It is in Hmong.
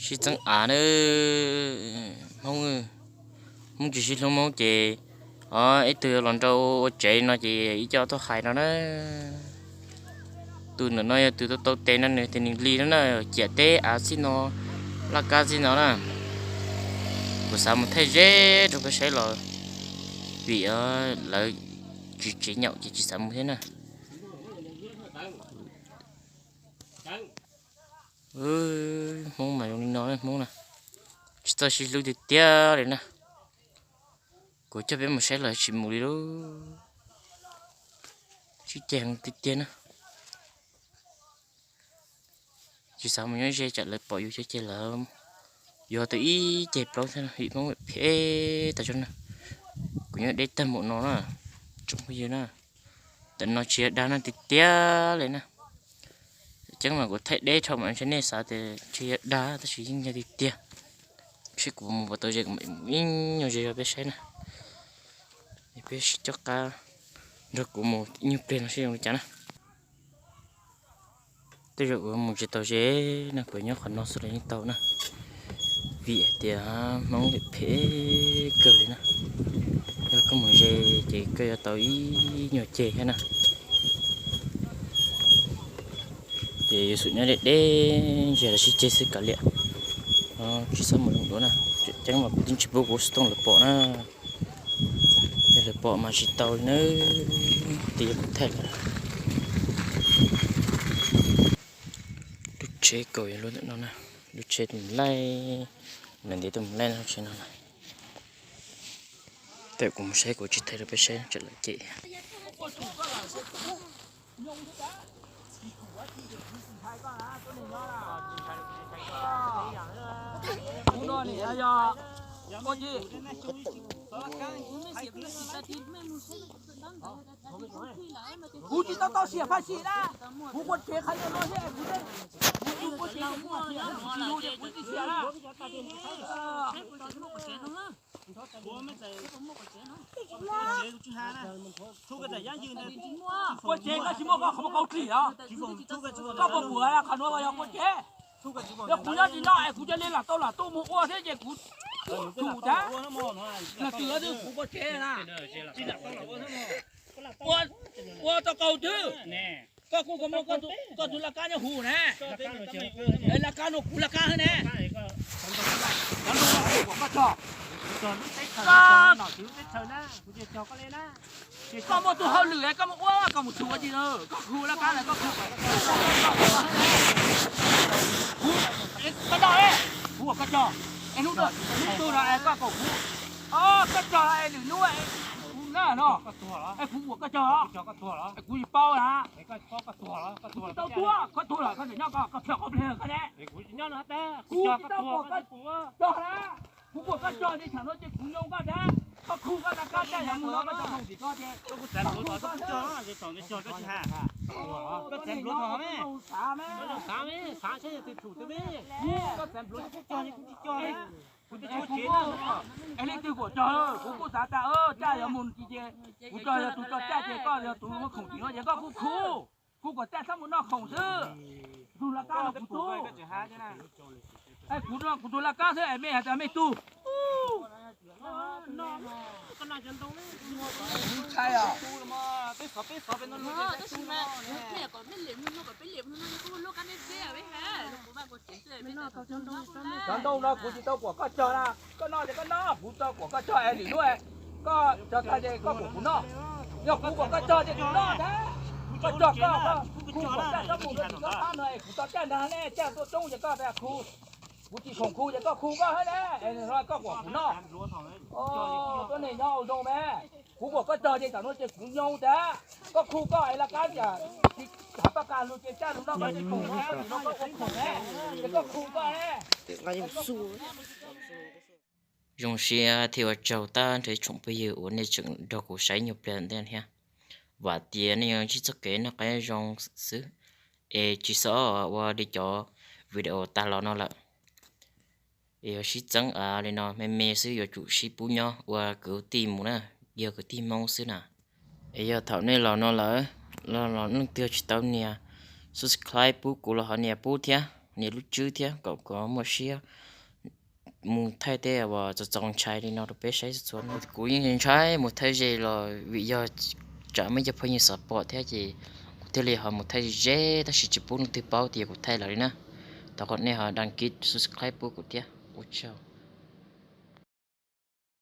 Sib txeeb av na, Hmoob, Hmoob tsis sib hlub Hmoob ces ib tug yuav los nrau ua tsev no ces ib co tuaj hais no na. Tus ntawm no yog tus tau tau tes no nws tias nws li no na, ciam teb av xij no, laj kab xij no na. Kuv xav mus thaij ze rau peb saib los vim lawv tsis tsev nyaum ces tsis xav mus thiab na. Hmoob mas zoo li no Hmoob na, tsis txawj sib hlub tiag tiag li na. Kuv coj peb mus saib los tsis mus li lauj, sib ceg tiag tiag na. Tsis xav mus nyob ze tsam lawv pom yus cov ceg lawm, yuav tau ib ceg plaub thiab vim Hmoob phem tas zog na. Kuv nyob deb tag npaum no na, tsoom phooj ywg na, ntawm no tsis yog dag na tiag tiag li na. Ceeb mas kuv thaij deb dhau mas ntshe nej xav tias ntshe yog dag tab sis yeej yog tiag tiag. Seb kuv mus puas tau ze, kuv mam mus ib nyuag ze rau peb saib na. Peb sib coj qab nrog kuv mus ib nyuag pliag no seb zoo li cas na. Tej zaum kuv mus tsis tau ze na, kuv nyob qhov no xwb los yeej tau na, vim hais tias Hmoob phem kawg li na. Yog koj mus ze ces koj yuav tau ib nyuag ceg thiab na. Ces yuav tsum nyob deb deb ntsia los sib ceg xwb kav liam. Tsis txhob mus zoo dua na, tseem ceeb mas kuv twb tsis pub kuv xov tooj lawv pom na. Yog lawv pom mas tsis tau li na, tias yog kuv thaij lawm. Lub tsheb kaum yog lub ntawm no na, lub tsheb tus laij, lawv ntiav tus laij lub tsheb no na. Thaum kuv mus saib kuv tsis thaij rau peb saib tsam lawv cem. Kuv tsis tau tau siam phaj xim na, kuv ua tsev qhov no no thiab kuv, kuv ua tsev kuv muaj xiam, kuv tsis lus ces kuv tsis xiam na. Ua tsev koj tsis muaj koj qhov qau tsim os, koj puas muaj qhov nuav yog ua tsev. Yog kuv nyob tsis no es kuv cov li lam tau lam tuaj mus ua thiab ces kuv tsum thiab. Los txwm twg kuv ua tsev na, ua tau qau twg. Koj kuj koj muaj koj tus laj kab nyob huv na, laj kab no kuv laj kab thiab ne. Koj muaj tus hauj lwm koj mus ua koj mus tsum ua tsi na, koj khu laj kab na koj khu, koj noj, kuv ua koj cog, es hnub, hnub twg no es koj kom kuv, koj cog es lwm hnub kuv na no, es kuv ua koj cog, kuv tsis paub na. Kuv tsis tau tuag, koj tuag los koj tseem nyob koj, koj plhawv koj plhawv koj ne. Kuv tsis tau kom koj cog na. Kuv kom koj cog ces tsam no ces kuv nyoo koj thiab. Koj khu koj laj kab caj yuav mus no koj cov khoom tim koj ces koj khu koj xwb. Koj txav npluav tog me, xav me, xav me, xav seb yog twg tsum twg me. Koj txav npluav kuv cog ces kuv tsis cog. Kuv tsis tshuav tsev na. Es leej twg kom cog, kuv kuj xav tas caj yuav mus ces kuv cog yog tus cog caj ces koj yog tus muaj khoom tim no ces koj kuj khu. Kuv kom caj txhob mus noj khoom xwb. Tus laj kab no kuv tug, kuv tus laj kab xwb es mej hais tias mej tug. Cov ntoo no kuv tsis tau kom koj cog na, koj noj ces koj noj, kuv tau kom koj cog es lwm hnub koj cog tag ces koj kom kuv noj. Yog kuv kom koj cog ces kuv noj ntag. Koj cog koj, kuv kom caj txhob mus rau tim koj qab no es kuv tau caj ntag ne, caj tuaj coob ces koj tas khu. Kuv tsis khoom khu ces koj khu koj thiab ne, es koj kom kuv noj. Tuab neeg nyob ua zoo me, kuv kom koj cog ces tam no ces kuv nyoo tas koj khu koj es laj kab cas tsis hais paj kas lug ces caj lug noj koj tsis khoom, koj ua khoom ne, ces koj khu koj ne. Zoo siab thiab ua tsaug tag nrho ib tsoom phooj ywg uas nej tseem nrog kuv saib nyuag pliag ntej thiab. Vam tias nej yuav ntsib txoj kev noj qab zoo xwb, es tsis txhob ua li cov video tag los no lawm. Es yuav sib txeeb av li no me me xwb, yuav tsum sib pub nyob ua kwv tij mus na, yog kwv tij Hmoob xwb na. Es yog thaum nej los no lawm, los los leej twg tsis tau nias subscribe pub kuv los ho nias pub thiab. nias lub tswb thiab kom kuv muaj siab mus thaij tej uas txaus txaus ntshai li no rau peb saib txhua txhua hnub. Kuv yeej ntshai mus thaij ze los vim yog tsam muaj cov phooj ywg support thiab ces kuv thiaj li ho mus thaij ze ze tab sis tsis pub leej twg paub tias kuv thaij lawm li na. Thov kom nej ho đăng ký subscribe pub kuv thiab, ua tsaug.